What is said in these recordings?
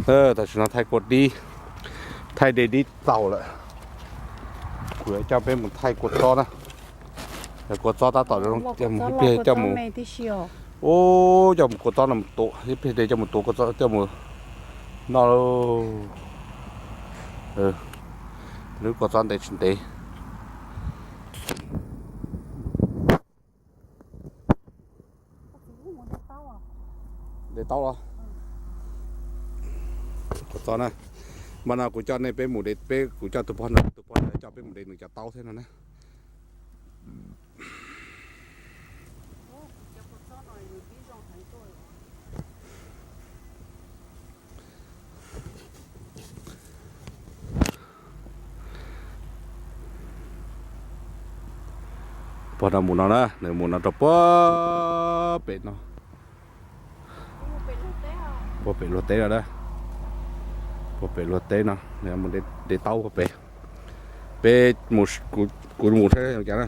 Tam sim no thaij kua dib, thaij de dib txaus lawm. Kuv yuav coj peb mus thaij kua txob na. Kua txob tab tom ib pliag coj mus, ub, coj mus kua txob no mus tuav, ib pliag de coj mus tuav kua txob coj mus noj lauj. Lub kua txob ntev tsis ntev. De taub los? Kua txob na, mas no kuv coj nej peb mus de, peb, kuv coj tus pog ntawd, tus pog ntawd coj peb mus de nws cov taub thiab no na. Pog no mus no na, nws mus no rau puag pem no. Puag pem luag teb no na, puag pem luag teb no, nws mus de taub puag pem. Peb, kuv mus saib zoo cas na.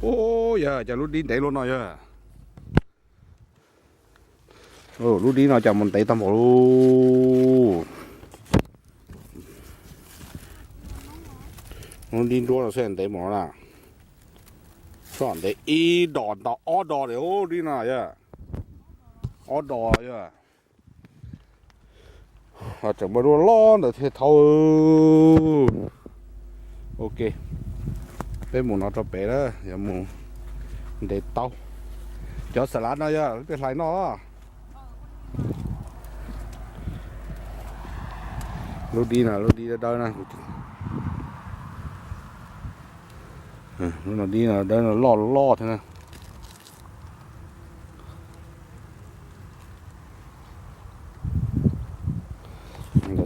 Ub, yog cas lub dib ntev luaj no yog. Lub dib no cas mus ntev tag npaum li. Lub dib nruab no xwb ntev npaum no na. Soj ntev ib dos ntau ob dos li dib no yog. Ob dos yog. Tseem muaj duab loj ntawd thiaj thauj. Ok, peb mus no rau pem na, yuav mus de taub. Cov xas lav no yog peb hlais noj. Lub dib no lub dib dawb dawb na. Lub no dib no dawb no loj loj thiab na.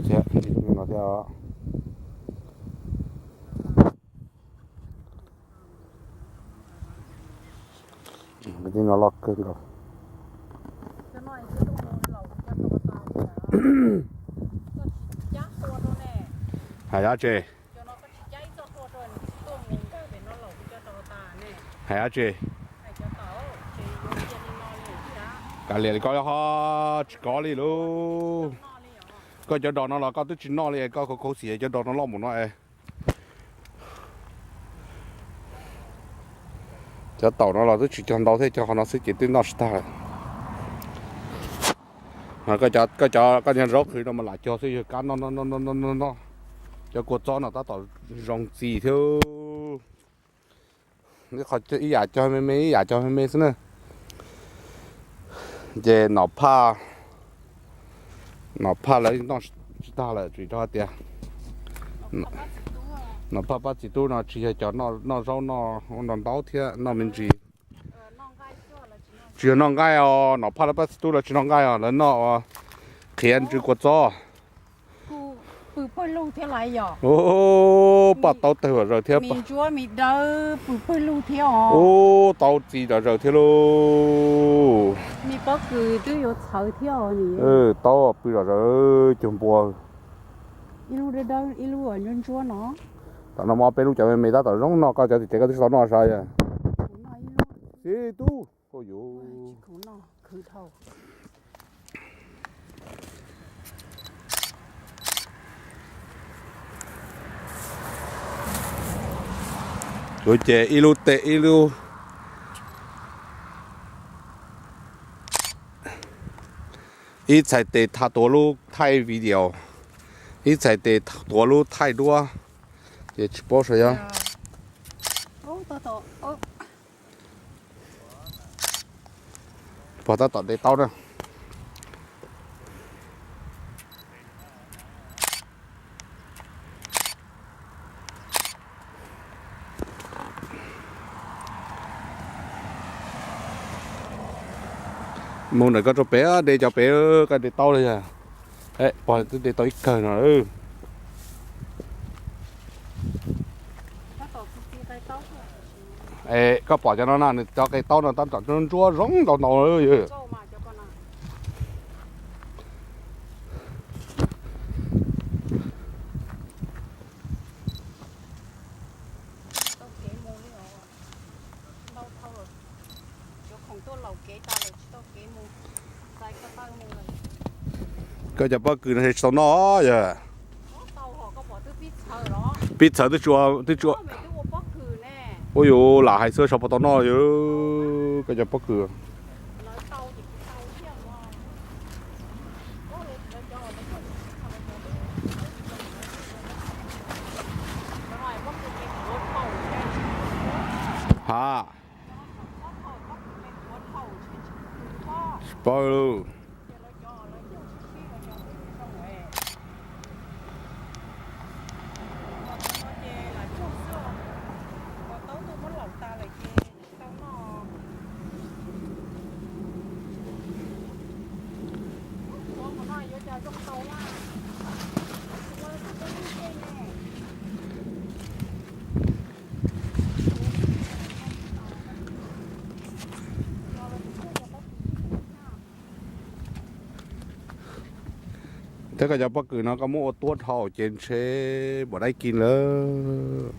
Thiab, no thiab. Dib no loj kawg nkaus. Hais dab tsi? Hais dab tsi? Kav liam li koj ho tsis kov li lauj. Koj cov dos no los koj twb tsis noj li, koj khuv khuv xim cov dos no loj npaum no es. Cov taum no los twb tsis cog ntau thiab, cog qhov no xwb ces twb noj tsis tag lawm. Koj cov, koj cov, koj cov zaub qhwv no mas lam cog xwb, yog kab noj noj noj noj noj. Cov kua txob no tab tom zoo txi thiab. Ib yam cog me me, ib yam cog me me xwb na. Ces nom phaj, nom phaj lawv noj tsis tag lawm, tsis rau hais tias nom phaj pab txiv tub no tsis yog cov noj zaub noj ntau ntau thiab, noj me ntsis. Tsis yog noj nqaij os, nom phaj lawv pab txiv tub lawv tsis noj nqaij os, lawv noj qhiav ntsw kua txob. Paj taub tawg zom zaws thiab. Ub, taub txi zom zaws thiab lauj. Taub pw zom zaws cuag npua. Tam no muaj ob peb lub cov me me tab tom zoo noj, koj cov tim tsev koj twb tsis tau noj sav yog. Xib tub, koj yuav. Kuv ces ib lub tes ib lub, ib txhais tes tha tuav lub thaij video, ib txhais tes tuav lub thaij duab, ces tsis paub sav yog. Pog tab tom de taub na. Mus ntawm koj rau pem, de cov pem, koj de taub li yog. Pog twb de tau ib kawg no. Es koj pom cov no na, nws cov qe taub no tab tom ntsuab zoo ntau ntau. Koj cov pob kws no tsis tau noj yog? Pib txhawv twb tsis ua, twb tsis ua. Ua yus lam hais xwb, sau puas tau noj yus. Koj cov pob kws. Ha, tsis paub lauj. Thiab koj cov pob kws no koj muab ua tuab dhau ces ntshe npam daib kis lawm.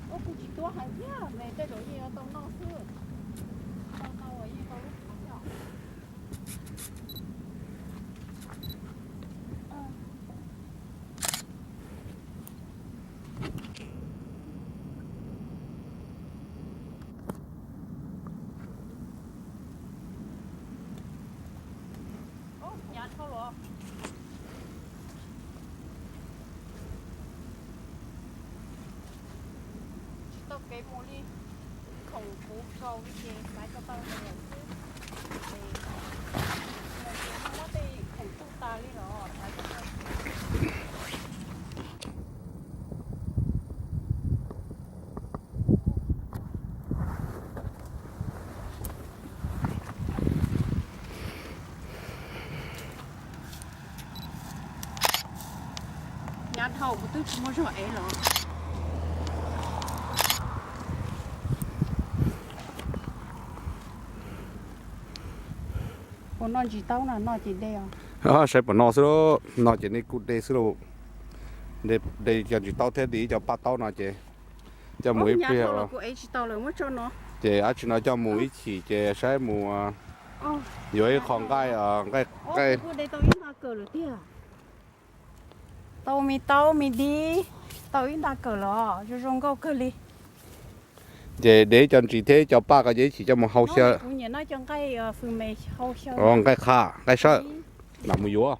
Tsis tau kev mus li, khoom puv nkaus li ces xav tau tau lawm xwb. Ces muab tej khoom tu tas li los xav tau. Nyab dhau kuv twb tsis muaj zog ev los. Puas noj ntsis taub no, noj ces de os. Saib puas noj xwb lauj, noj ces nej kuj de xwb lauj. De cov ntsis taub thiab de ib co paj taub no ces coj mus ib pliag. Ces dab tsi no coj mus ib chim ces saib mus yuav ib qho nqaij, nqaij, nqaij. Tau me taub me dib, tau ib nta kawm los zoo zoo nkauj kawg li. Ces de ib co ntsis thiab ib co paj ko ces ib chim coj mus hau xyaw. Nqaij qha, nqaij sawb, lam mus yuav.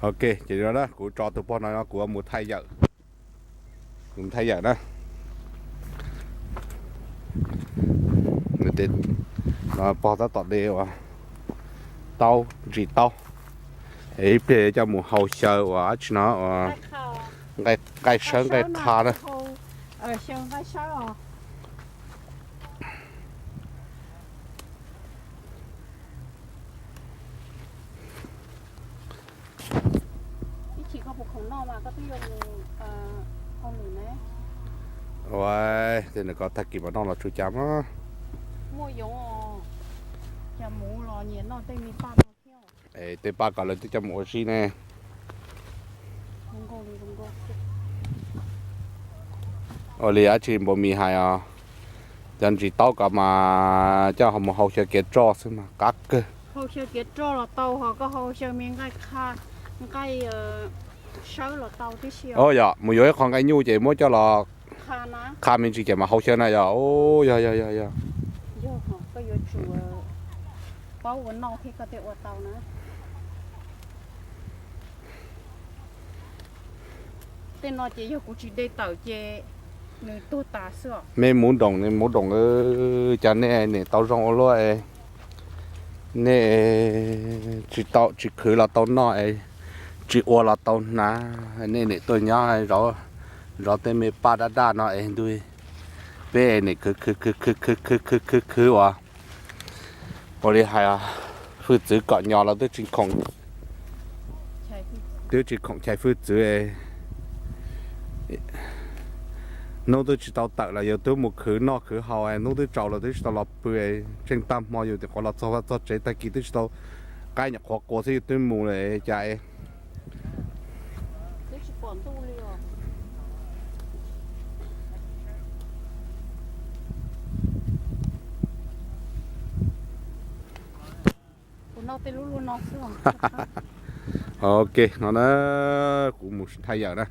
Ok, ces kuv tso tus pog no kuv mus thaij yawm. Kuv mus thaij yawm na. Pog tab tom de uas taub, ntsis taub, es ib pliag coj mus hau xyaw uas dab tsi no uas nqaij sawb nqaij qha na. Ua, tej nws ko tag kis mas noj los tsuas cas mas. Tej paj ko lawv twb coj mus ua zib ne. Ua li dab tsi npau mis hais os, cov ntsis taub ko mas coj mus hau xyaw kev roj xwb mas qab kawg. Hau xyaw kev roj los tau, ho koj hau xyaw me nqaij qha, nqaij sawb los tau tib si. Yog mus yuav ib qho nqaij nyuj ces muab coj los qha me ntsis ces mas hau xyaw na yog. Yog, yog, yog, yog. Koj yuav tsum paub ua noj thiab koj thiaj ua tau na. Tej no ces yog kuv tsis de tawm ces nws tuag tas xwb os. Mej muv doom, muv doom, cas nej nim tau zoo ua luaj, nej tsis tau, tsis khwv los tau noj, tsis ua los tau hnav, nej nim tuaj nyob zov tej me paj daj daj no es ntuj, peb nim khwv khwv khwv khwv khwv khwv khwv khwv uas ua li hais, hwj txwv kom nyos los twb tsis khoom, twb tsis khoom chais hwj txwv. Hnub twb tsis tau tawm los yus twb mus khwv noj khwv haus, hnub twb tsaus los twb tsis tau los pw, tsheej tag hmo yus tim qhuav los txog vaj txog tsev, tag kis twb tsis tau, qaib nyuam qhuav qua xwb yus twb mus lawm cas. Ok, no na, kuv mus thaj yawm na.